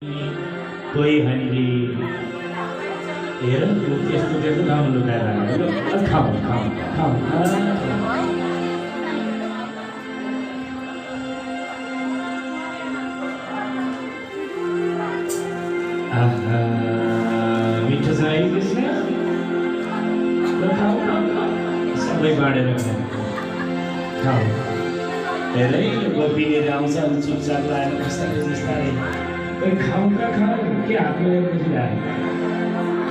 कोही हामीले हेर त्यस्तो त्यस्तो ठाउँ लुकाएर खाऊ खाऊ खाऊ मिठो छ है कृष्ण खाऊ खाऊ खाऊ सबै बाँडेर खाऊ हेरै गोपीले आउँछ चुपचाप लाएर बिस्तारै बिस्तारै खाऊ का खाऊ के हातले बसिरहे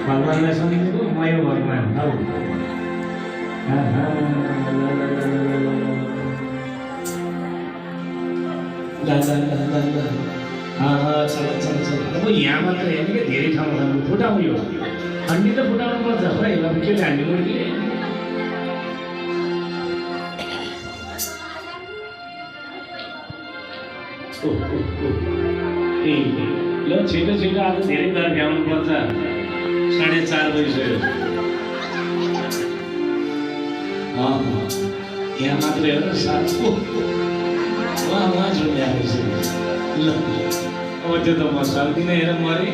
भगवान्लाई सम्झेको म यो भगवान् खाऊ अब यहाँ मात्र हेर्ने क्या धेरै ठाउँमा खानु फुटाउ यो हन्डी त फुटाउनु पर्छ खै अब केले हान्ने मुर्गी ल छिटो छिटो आज धेरै दर भ्याउनु पर्छ 4:30 बजिसक्यो यहाँ मात्र हेर साथको उहाँ झुन्ड्याएको छु ल अब त्यो त म सक्दिनँ हेर मरे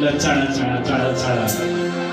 ल चाँडा चाँडा चाँडा चाँडा